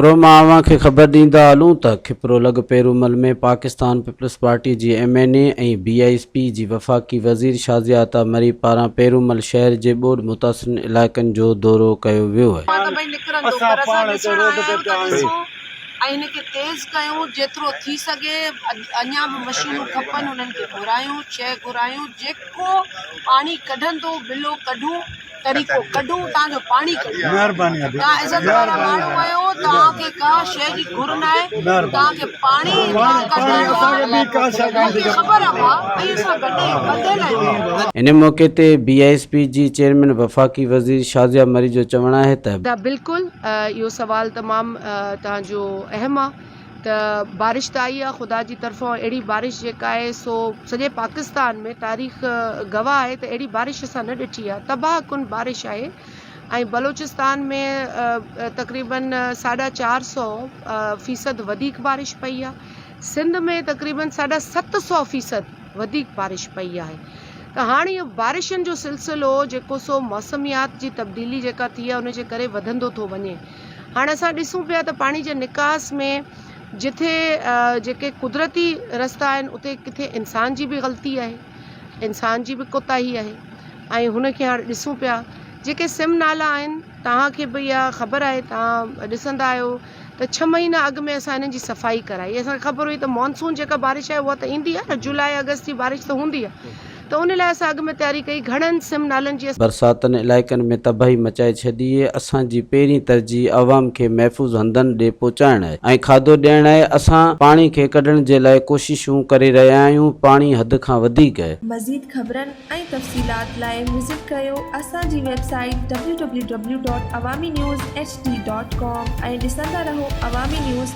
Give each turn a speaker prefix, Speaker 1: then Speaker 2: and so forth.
Speaker 1: کپرو مان اوهان کي خبر ڏيندا هلون ته کپرو لڳ پيرومل ۾ پاڪستان پيپلز پارٽي جي M N A ۽ B I S P جي وفاقي وزير شازيه عطا مري پاران پيرومل شهر جي ٻوڏ متاثرين علائقن جو دورو ڪيو ويو.
Speaker 2: مان ته ڀئي نڪرندو پر اسان ڏسڻ آيا آهيون ته ڏسون ۽ هن کي تيز ڪيون جيترو ٿي سگهي اڃا به مشينون کپن انهن کي گهرايون شيء گهرايون جيڪو پاڻي ڪڍندو بلو ڪڍون طريقو ڪڍون تان جو پاڻي ڪڍون توهان عزت وارا ماڻهو آهيو توهان کي ڪا شيء جي گهر ناهي توهان کي پاڻي هتان ڪڍائڻو آهي مون کي خبر آهي ڀاء ۽ اسان گڏ ٻڌل آهيون.
Speaker 1: ان موقعي تي بي I S P جي چيئرمين وفاقي وزير شازيه مري جو چوڻ آهي ته.
Speaker 2: ادا بلڪل اهو سوال تمام توهان جو اهم آ. ته بارش ته آئي آ خدا جي طرفان اهڙي بارش جيڪا آهي سو سڄي پاڪستان ۾ تاريخ گواهه آهي ته اهڙي بارش اسان نه ڏٺي آ تباهه ڪن بارش آهي ۽ بلوچستان ۾ تقريبن ساڍا چار سو فيصد وڌيڪ بارش پئي آ سنڌ ۾ تقريبن ساڍا 700 فيصد وڌيڪ بارش پئي آهي ته هاڻ اهو بارشن جو سلسلو جيڪو سو موسميات جي تبديلي جيڪا ٿي آ ان جي ڪري وڌندو ٿو وڃي هاڻ اسان ڏسون پيا ته پاڻي جي نڪاس ۾ جٿي جيڪي قدرتي رستا آهن اتي ڪٿي انسان جي به غلطي آهي انسان جي به ڪوتاهي آهي ۽ هن کي هاڻ ڏسون پيا جيڪي سم نالا آهن توهان کي به اها خبر آهي توهان ڏسندا آهيو ته ڇهه مهينا اڳ ۾ اسان انهن جي صفائي ڪرائي اسان کي خبر هئي ته مانسون جيڪا بارش آهي اها ته ايندي آهي نه جولاء آگسٽ جي بارش ته هوندي آهي ته ان لاء اسان اڳ ۾ تياري ڪئي گهڻن سم نالن جي.
Speaker 1: برساتن علائقن ۾ تباهي مچائي ڇڏي، اسان جي پهرين ترجيح عوام کي محفوظ هنڌن ڏي پهچائڻ آهي ۽ کاڌو ڏيڻ آهي، اسان پاڻي کي ڪڍڻ جي لاء ڪوششون ڪري رهيا آهيون، پاڻي حد کان وڌيڪ آهي.
Speaker 3: مزيد خبرن ۽ تفصيلات لاء وزٽ ڪريو اسان جي website W W W dot Awami news H D dot com ۽ ڏسندا رهو عوامي نيوز.